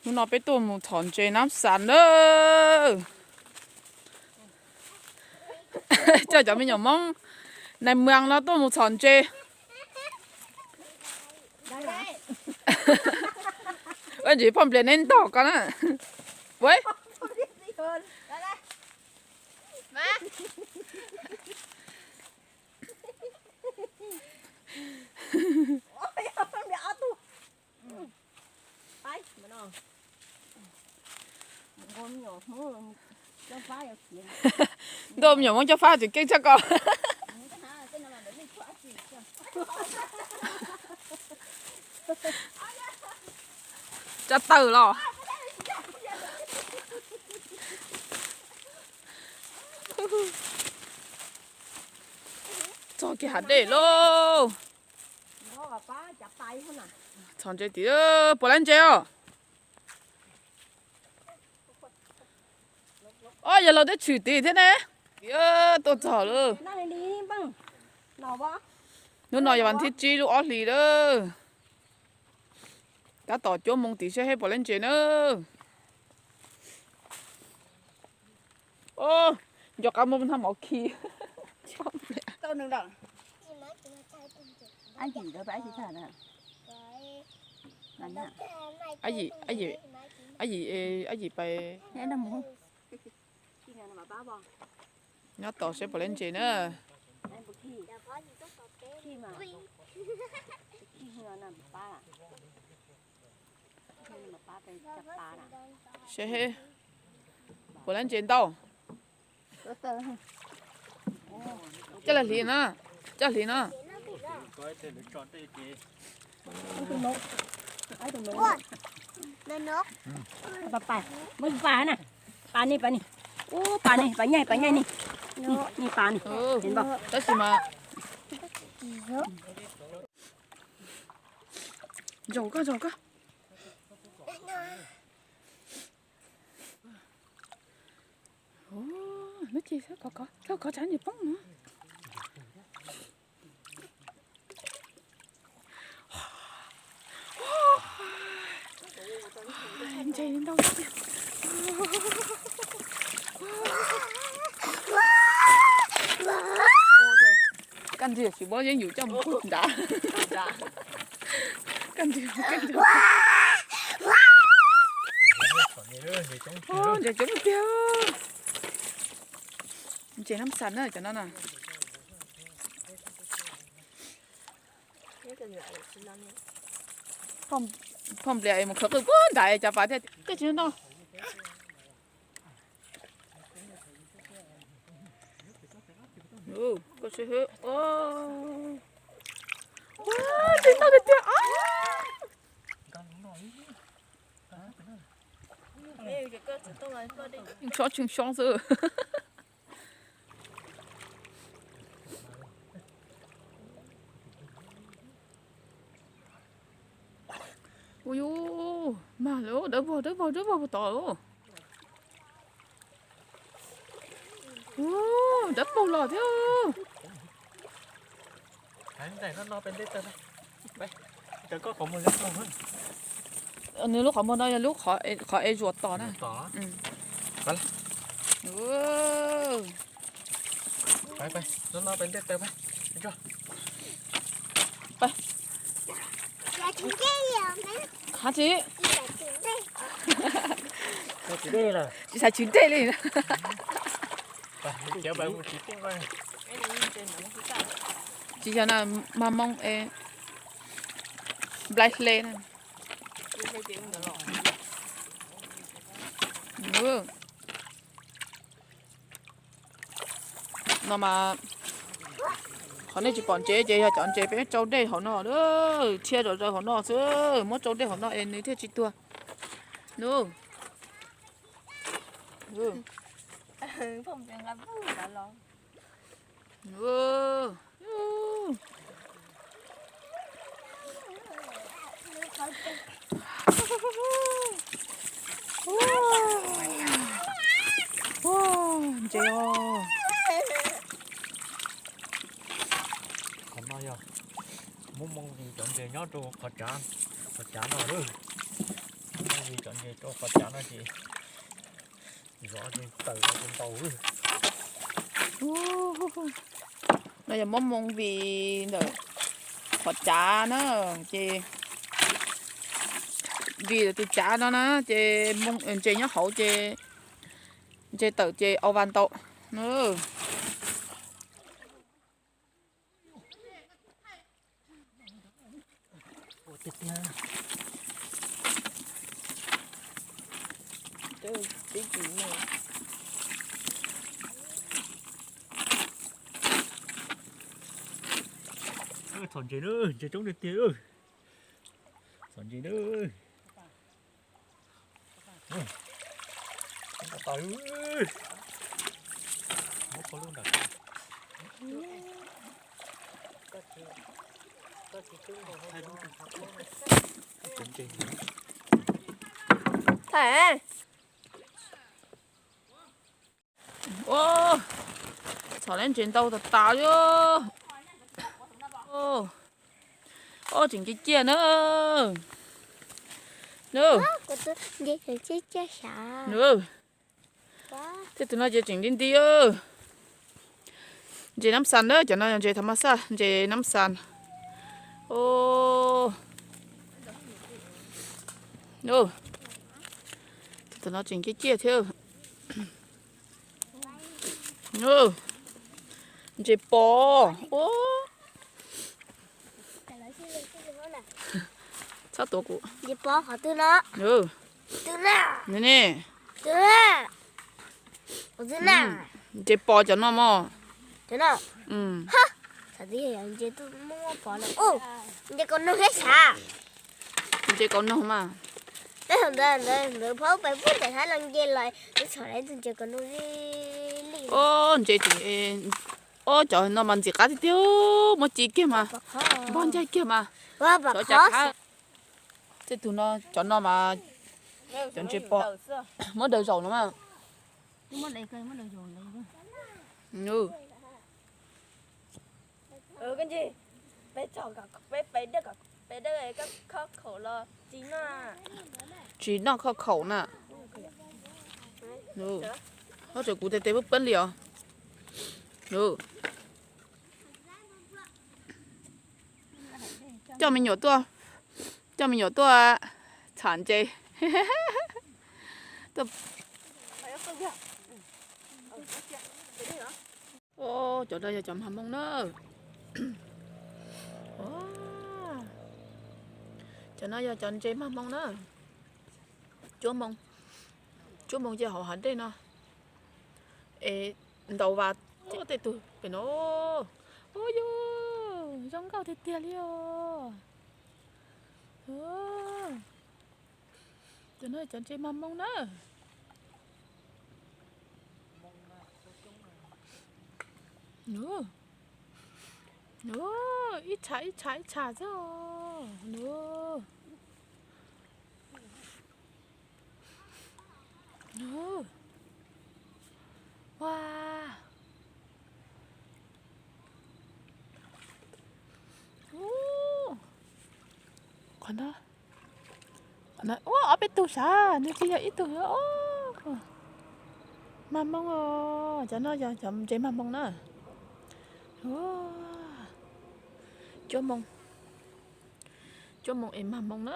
Hnub no peb tuaj mus txhom ntses nab xas nawb. Coj cov me nyuam Hmoob nais muas no tuaj mus txhom ntses. Ua ntsis poj nplias neb ntog ko na. Ua ntuj, me nyuam Hmoob cov fab tseem keej tshaj ko. Tsa tawm los. Txog kiag hav dej lauj. Txhom ntses tim, puas lab ntses os. Ob, yog los twb tshwm tid thiab ne. Tid, tuaj txog lawm. Hnub no yog vas thib tsib lub ob hlis lawm. Tab tom cuab moo tid seb puas lab ntses na. Nco qab muab hnab mov khi. Ab yim, ab yim pais nyob tos seb puas lab ntses na. Seb puas lab ntses ntau. Coj los hliv no, coj hliv no. Muab pas na, pas ni, pas ni. Ub, pas ni, pas nyaij, pas nyaij ni. Ni pas ni. Tab sis mas zaum koj, zaum koj. Nub ces kov kov, kov tshav ntseg poob no. Ntses ntau tiag. Kaj ntug tsis muab yeeb yus coj mus pub nrad. Kaj ntug, kaj ntug. Ntses coob tiag. Ntses nab xas na cov no na. Phauj Nplias mus khawv qwj puag nrad cov pas thiaj tsis no. Koj sib hwb. Ua, tsis tau tiag tiag. Tshob tsheej xyoob xwb. Ui yus, mag lawm, dawb vog dawb vog dawb vog puag tod. Dawb paug los thiab. Nws lub qhov muag no yog lub qhov es zuam tos na. Hab tsi? Tsis xav tshwm dej li. Tsis yog na, mag moo es nplaim hle na. No mas qhov nej tsis pom ntses ces yog cov ntses peb tsau dej hauv no, thiab zom zaws hauv no xwb, muab tsau dej hauv no es nws thiaj tsis tuag. Ntses os. Qhov no yog Muaj moo vim cov ntses nyob rau qhov tsav, qhov tsav no lawm. Muaj moo vim cov ntses rau qhov tsav no ces zov ces tawm los ces ntaus lawm. No yog muaj moo vim ntawm qhov tsav na, ces vim tus tsav no na ces moo ntses nyob hauv ces ntses tawm ces au vas ntaus. Txhom ntses na, ntses coob tiag tiag. Txhom ntses na. Thaj, txhom lawm ntses ntau tas tas li. Ob tseem ciaj ciaj na. Tej tus no ces tseem nti nti. Ntses nab xas na, cov no yog ntses thav mas xaj, ntses nab xas. Tej tus no tseem ciaj ciaj thiab. Ntses pos. Txhob tuav kuv. Ne, ntses pos cov no mog. Ntses kaus noog mas. Ob ntses tseem, ob cov no mas ntxim qab tiag tiag, muab ci kiag mas npog ncaig kiag mas. Cov cas qab. Tej tus no, cov no mas cov ntses pos muab daws zaum no mas. Tsis noj khoj khaum na. Ob tseem kuv tes tes peb peb li os. Coj me nyuam tuaj, coj me nyuam tuaj txhom ntses. Cov no yog cov mag moo na. Cov no yog cov ntses mag moo na. Cuab moo, cuab moo cia hauv hav dej no. Es ntaus vas tej tug pem no. Ua yus zoo nkauj tiag tiag li os. Cov no cov ntses mag moo na. Ib tsha ib tsha ib tsha xwb. Qhov no, ua ob peb tug sav, nws tsis yog ib tug. Mag moo os, cov no yog cov ntses mag moo na. Cuab moo, cuab moo es mag moo na,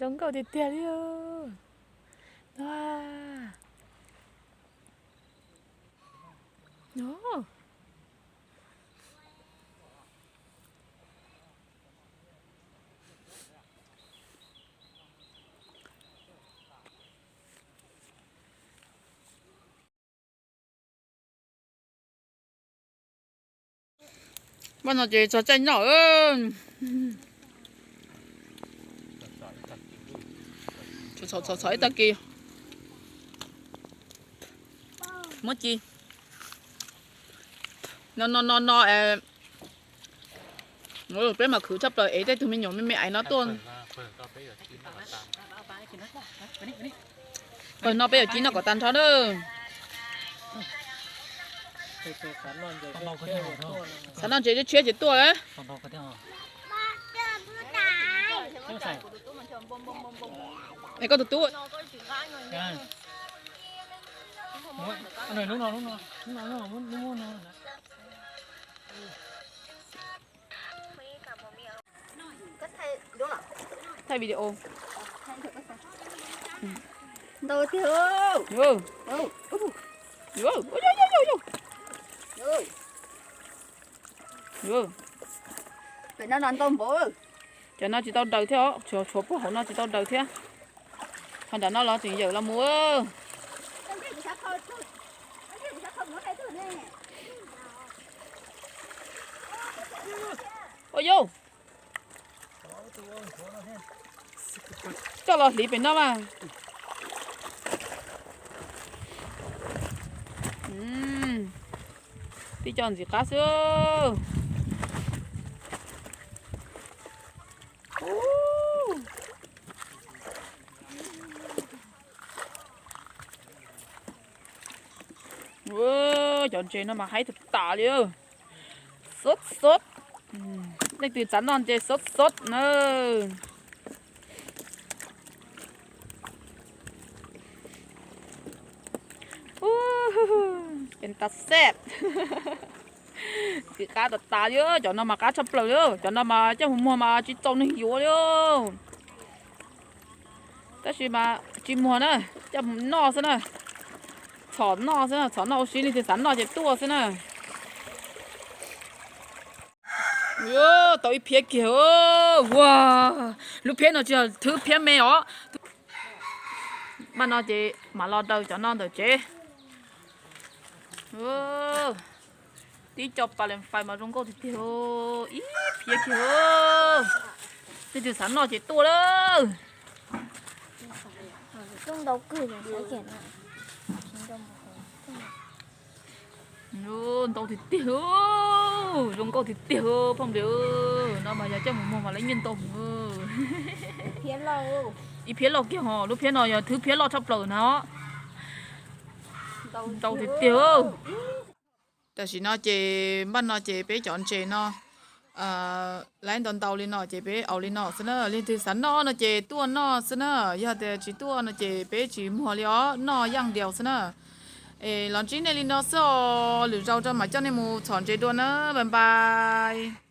zoo nkauj tiag tiag li. Mas no ces txog caij noj. Txhom txhom ib tag kis. Muab ci. No no no no. Peb mas khwv tshaj plaws es tej tug me nyuam me me ais no tuaj. Pawg no peb yuav ci noj kom tag nrho na. Xav noj ntses tshiab ces tuaj. Es koj tus tub. Thaij video. Ntau tiag. Pem no no ntau npaum. Cov no tsis tau daws thiab os, tshuav puag hauv no tsis tau daws thiab. Qhov nram no los tseem yawm los mus. Ua yau, coj los hliv pem no mas. Tib co ntxim qab xwb. Cov ntses no mas haib tas tas li. Xub xub. Leej twg xav noj ntses xub xub na. Ntses tas xeb. Ntxim qab tas tas li, cov no mas qab tshaj plaws li. Cov no mas coj mus muag mas tsis txaus neeg yuav li. Tab sis mas tsis muag na, coj mus noj xwb na. Txhom noj xwb na, txhom noj ua si, leej twg xav noj ces tuaj xwb na. Tau ib phiab kiag. Ua, lub phiab no tsis yog thwb phiab me os. Npaj no ces mam los daws cov no ntawm tsev. Tib co pas lees fais mas zoo nkauj tiag tiag. Ib phiab kiag. Leej twg xav noj ces tuaj lawm. Ntau tiag tiag. Zoo nkauj tiag tiag, phooj ywg. No mas yog coj mus muag mas lawv nyiaj ntau. Ib phiab loj kiag ho, lub phiab no yog thwb phiab loj tshaj plaws na. Ntau tiag tiag. Tam sim no ces npaj no ces peb cov ntses no lawv ntau ntau li no ces peb ua li no xwb na. Leej twg xav noj no ces tuaj noj xwb na, yog tias tsis tuaj no ces peb tsis muag li os, noj yaj diaus xwb na. Es los ntsib nej li no xwb os, lwm zaus rau mam coj nej mus txhom ntses dua na, bye bye.